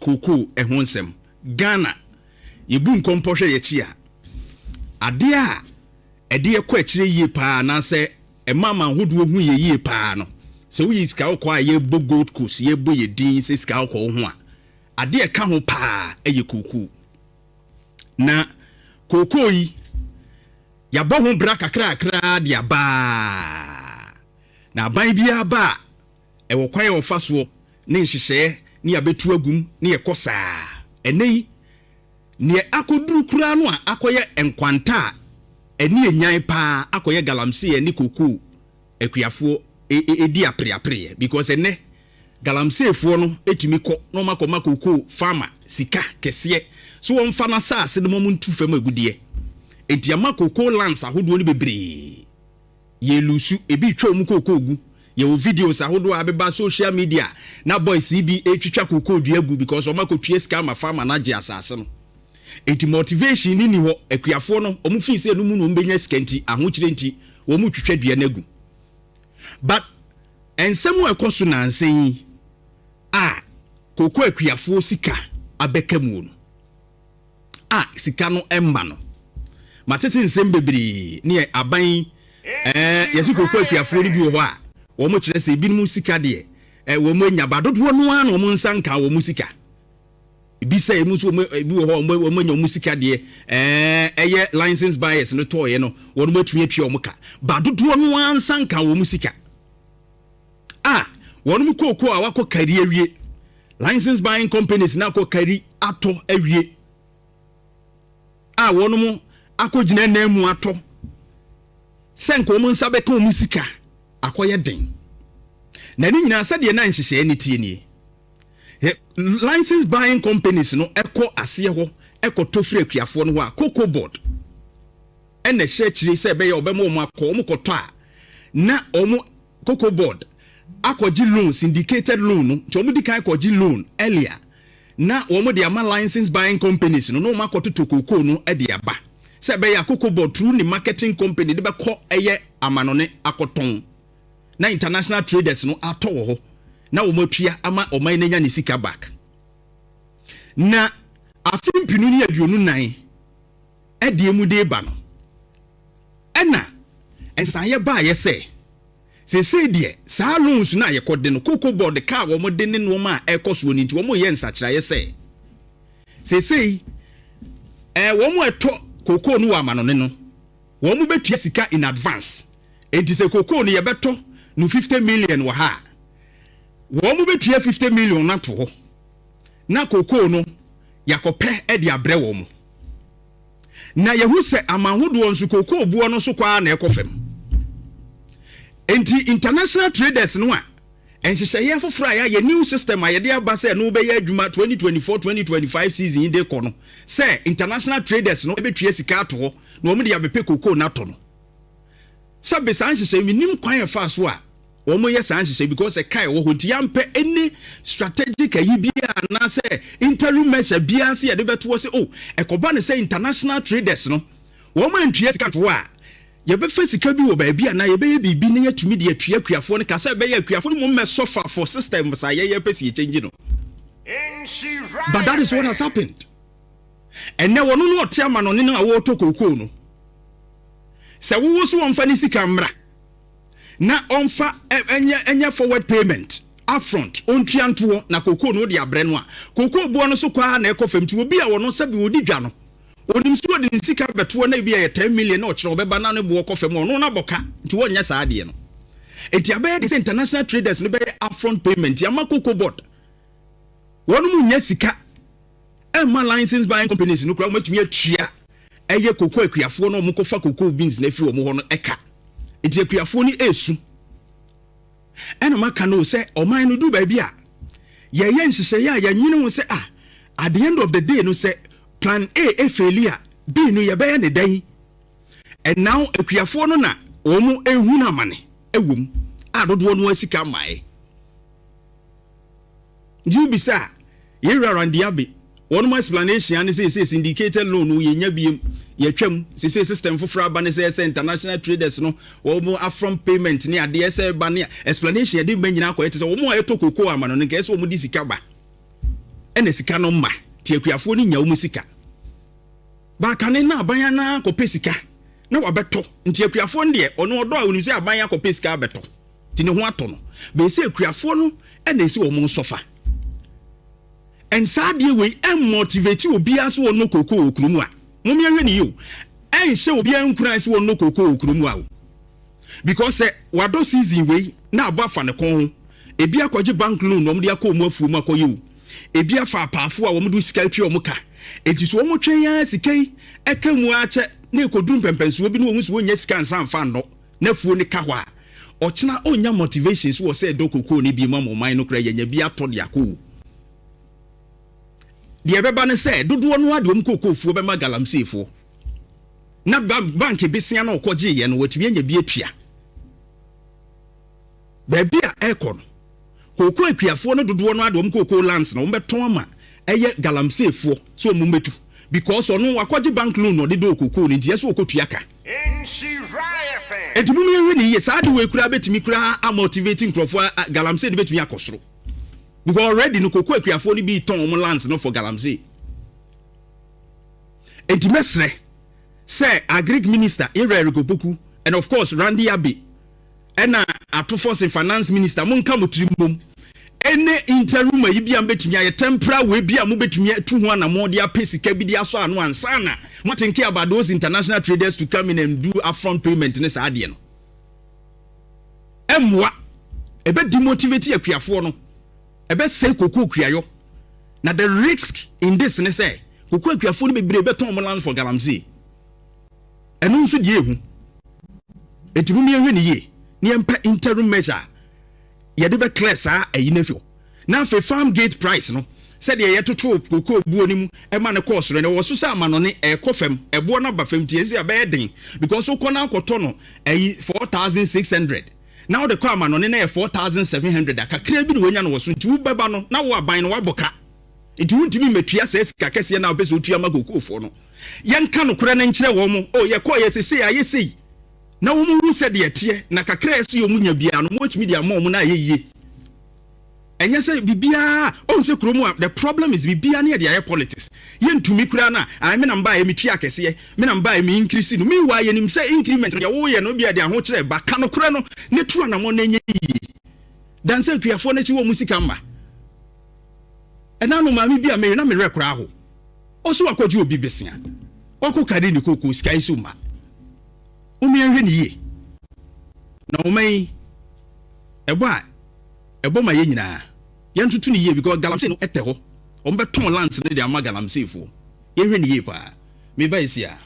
Cocoa ɛho nsɛm. Ghana, yɛbu nkɔmpɔ hwɛ yɛkyi a, adeɛ a ɛde ɛkɔ akyire yie paa anaasɛ ɛma ama ahodoɔ hu yɛ yie paa no, sɛ woyi sika kɔkɔɔ a yɛbɔ Gold Coast, yɛbɔ yɛ din sɛ sika kɔkɔɔ ho a, adeɛ ɛka ho paa ɛyɛ cocoa. Na cocoa yi, yɛabɔ ho bra kakrakra de abaa na aban biara ba a, ɛwɔ kwan a wɔfa soɔ ne nhyehyɛeɛ ne yɛabɛtu agum ne yɛkɔ saa. Ɛnɛ yi, neɛ akɔduru koraa no a akɔyɛ nkwanta a ɛne enyan paa akɔyɛ galamsey ne cocoa akuafoɔ ɛdi apereapereɛ, because ɛnɛ galamseyfoɔ no ɛtumi kɔ na wɔn akɔma cocoa farmer sika kɛseɛ so wɔmfa n'asase no wɔn ntu fam agudeɛ. Nti ama cocoa lands ahodoɔ no bebree yɛ lose. Ebi twa wɔn cocoa gu. Yɛwɔ videos ahodoɔ a abɛba social media na boys yi bi etwitwa cocoa dua gu because wɔn akɔtua sika ama farmer no agye asase no. Nti motivation ni ni hɔ. Akuafoɔ no, wɔn fi sɛ no mu na wɔn bɛnya sika, nti ahokyere nti wɔn twitwa dua no agu. But nsɛm a ɛkɔ so nansa yi a cocoa akuafoɔ sika abɛka mu no a sika no mma no, matete nsɛm bebree ne yɛ aban yɛsi cocoa akuafoɔ no bi wɔ hɔ a wɔn kyerɛ sɛ ebinom sika deɛ wɔn anya ba dodoɔ no ara na wɔn nsa nka wɔn sika. Ebi sɛ emu nso wɔn ebi wɔ hɔ wɔn anya wɔn sika deɛ, ɛyɛ license buyers no tɔɔyɛ no, wɔn atumi atua wɔn ka ba. Dodoɔ no ara nsa nka wɔn sika a wɔn kooko a wakɔ kari awie, license buying companies na akɔ kari atɔ awie a wɔn akɔgyina nan mu atɔ sɛ nka wɔn nsa bɛka wɔn sika akɔyɛ den. Na ne nyinaa, sɛdeɛ na nhyehyɛeɛ ne tie nie, license buying companies no ɛkɔ aseɛ hɔ ɛkɔtɔ firi akuafoɔ no hɔ a, Cocoa Board ɛna ɛhyɛ akyire sɛ ɛbɛyɛ ɔbɛma wɔn akɔ wɔn kɔtɔ a, na wɔn Cocoa Board akɔgye loan, syndicated loan no. Nti wɔn di kan kɔgye loan earlier na wɔn de ama license buying companies no na wɔn akɔtotɔ cocoa no de aba sɛ ɛbɛyɛ a Cocoa Board through ne marketing company de bɛkɔ ɛyɛ amanɔne akɔtɔn na international traders no atɔ wɔ hɔ na wɔn atua ama ɔman no anya ne sika back. Na afe 2024 ɛdeɛ mu de ba no, ɛna nsaeɛ baayɛ sɛ seesei deɛ saa loans no a yɛkɔde no, Cocoa Board kaa wɔn de ne nneɛma a ɛkɔ soɔ no, nti wɔn yɛ nsakyerɛeɛ sɛ seesei wɔn a ɛtɔ cocoa no wɔ amanɔne no, wɔn bɛtua sika in advance. Nti sɛ cocoa no yɛbɛtɔ no 50 million wɔ ha a, wɔn bɛtua 50 million no ato hɔ na cocoa no yɛakɔpɛ de abrɛ wɔn. Na yɛhu sɛ aman ahodoɔ nso cocoa boɔ no so kɔ na ɛkɔ fam, nti international traders no a nhyehyɛeɛ foforɔ a yɛayɛ, new system a yɛde aba sɛ no bɛyɛ adwuma 2024 2025 season yi de kɔ no, sɛ international traders no bɛtua sika ato hɔ na wɔn de abɛpɛ cocoa no atɔ no, sɛbe saa nhyehyɛ mi nim kwan ɛfa so a wɔn yɛ saa nhyehyɛ, because ɛka ɛwɔ hɔ. Nti yɛampɛ any strategic ayi bi anaasɛ interim measure biara sɛ yɛde bɛto hɔ sɛ, oh, ɛkɔba ne sɛ international traders no wɔn antua sika to hɔ a, yɛbɛfa sika bi wɔ baabi anaa yɛbɛyɛ biribi na yɛatumi de atua akuafoɔ no ka sɛ ɛbɛyɛ akuafoɔ no mu mmɛsɔfa for system saa yɛyɛ pɛ si yɛkyɛngye no. But that is what has happened. Ɛnɛ wɔn no ɔte ama no ne no a wɔretɔ kookoo no sɛ wowo so wɔmfa ne sika mmra na ɔmfa ɛnyɛ forward payment upfront, ɔntua ntoɔ na kookoo no de abrɛ no a, kookoo boɔ no so kɔ na ɛkɔ fam. Nti obi a wɔno sɛbi wɔdi dwa no, onim so wɔde ne sika bɛtoɔ na ebi a yɛ 10 million na ɔkyerɛ ɔbɛba na ne boɔ kɔ fam, ɔno na bɔka. Nti wɔnyɛ saa adeɛ no. Nti abɛyɛ de sɛ international traders no bɛyɛ upfront payment ama Cocoa Board. Wɔn mu nyɛ sika ɛma license buying companies no kura wɔn atumi atua ɛyɛ cocoa akuafoɔ no wɔn kɔfa cocoa beans na efiri wɔn hɔ no ɛka. Nti akuafoɔ no esu. Ɛna maka no sɛ ɔman no du baabi a yɛyɛ nhyehyɛeɛ a yɛnwene ho sɛ, ah, at the end of the day no, sɛ plan A e fail a, B no yɛbɛyɛ ne dɛn? And now akuafoɔ no na wɔn ehu no amane ɛwɔ mu a dodoɔ no asika mmaeɛ. Nti wobisa a, yɛwura Randy Abbey wɔn explanation ne sɛ syndicated loan no yɛnya biem, yɛtwam sɛ system foforɔ aba ne sɛ international traders no wɔn upfront payment ne adeɛ sɛ ba ne explanation yɛde mma nyinaa kɔyɛ te sɛ wɔn a yɛtɔ cocoa ama no nka ɛsɛ wɔn de sika ba. Ɛna sika no mma, nti akuafoɔ no nya wɔn sika. Baakane na aban anaa akɔpɛ sika na wabɛtɔ, nti akuafoɔ no deɛ, ɔno ɔdɔ a onim sɛ aban akɔpɛ sika abɛtɔ, nti ne ho atɔ no. Bɛyɛ sɛ akuafoɔ no ɛna ɛsi wɔn nsɔfa. And saa adeɛ wei ɛmmotivate obiara sɛ wɔnnɔ kookoo wɔ kurom a. Mommyɛhwɛ ne yie o. Ɛnhyɛ obiara nkuran sɛ wɔnnɔ kookoo wɔ kurom a o. Because sɛ wadɔ season wei na abɔ afa ne kɔn ho, ebi akɔgye bank loan na wɔde akɔ wɔn afuo mu akɔyɛ o. Ebi afa apaafo a wɔde sika atua wɔn ka. Eti so wɔn twɛn ara sika yi ɛka mu akyɛ na ekodu mpɛmpɛnsoɔ bi na wɔn nso wɔnya sika nsa nfa nnɔ na afuo no ka hɔ a, ɔkyena ɔnya motivation so wɔ sɛ ɛdɔ kokoo no bi mu ama ɔman no koraa yɛnya bi atɔ de akɔ o. Deɛ ɛbɛba ne sɛ dodoɔ no ara de wɔn kokoofuo bɛma galamseyfoɔ na bank besia na ɔkɔgyeeɛ no, watumi anya bi atua. Baabi a ɛrekɔ no, kookoo akuafoɔ no dodoɔ no ara de wɔn kookoo lands na wɔbɛtɔn ama ɛyɛ galamseyfoɔ sɛ wɔn mmɛtu, because ɔno wakɔgye bank loan na ɔde dɔɔ kookoo no, nti ɛsɛ ɔkɔtua ka. Nti mo yɛhwɛ ne yie. Saa de wei koraa bɛtumi koraa amotivate nkurɔfoɔ a galamsey no bɛtumi akɔ soro, because already no kookoo akuafoɔ no bi tɔn wɔn lands no for galamsey. Nti mɛsrɛ sɛ Agric Minister Ewura Eric Opoku and of course Randy Abbey ɛna Ato Forson, Finance Minister, monka mo tiri mmom ɛne interim ayi bi a mobɛtumi ayɛ, temporary wei bi a mobɛtumi atu ho anammɔn de apɛ sika bi de asɔ ano ansa na moathinke about those international traders to come in and do upfront payment. Ne saa adeɛ no ɛmmoa, ɛbɛ demotivate akuafoɔ no, ɛbɛsɛe koko kuayɔ. Na the risk in this ne sɛ koko akuafoɔ no bebree bɛtɔn wɔn land for galamsey. Ɛno nso deɛ ehu, eti mu yɛnhwɛ ne yie ne yɛmpɛ interim measure a yɛde bɛ clear saa ɛyi no afi hɔ. Na afei farm gate price no, sɛdeɛ yɛtoto koko buo no mu ɛma no kɔɔ soro no, ɛwɔ so sɛ ama no ne ɛkɔ fam, ɛboɔ no aba fam. Nti ɛsɛ abɛyɛ den because wokɔ no akɔtɔ no ɛyi 4,600 na wode kɔ ama no ne na yɛ 4,700 a, kakra bi na wanya no wɔ so. Nti wobɛba no na wo aban no wabɔ ka, nti wontumi mmɛtua saa sika kɛseɛ na wopɛ sɛ wotua ma kookoofoɔ no. Yɛnka nokorɛ no nkyerɛ wɔn mo o, yɛkɔɔ yɛ sesei ayɛ sei na wɔn hu sɛ deɛ ɛteɛ na kakra a ɛsɛ wɔn nya biara no wɔatumi de ama wɔn na ayɛ yie. Ɛnyɛ sɛ biribiara ɔn sɛ kurom a the problem is biribiara ne yɛde ayɛ politics. Yɛntumi koraa na ayi me na mba yɛ metua akɛseɛ, me na mba yɛ me increase no. Meanwhile yɛnim sɛ increment no deɛ woyɛ no bi a de ahokyerɛ ba. Ka nokorɛ no ne tu anammɔn na ɛnyɛ yie dan sɛ akuafoɔ no akyi wɔ mu sika mma. Ɛna no maame bi a meyɛ na mewerɛ koraa ho, ɔso wakɔgye obi besia, wakɔ kari ne koko sika yi so ma wɔn. Yɛnhwɛ ne yie na wɔn yi ɛbɔ a ɛbɔ ma yɛn nyinaa yɛntoto ne yie, because galamsey no ɛtɛ hɔ, wɔn bɛtɔn lands no de ama galamseyfoɔ. Yɛnhwɛ ne yie paa. Meba esi a.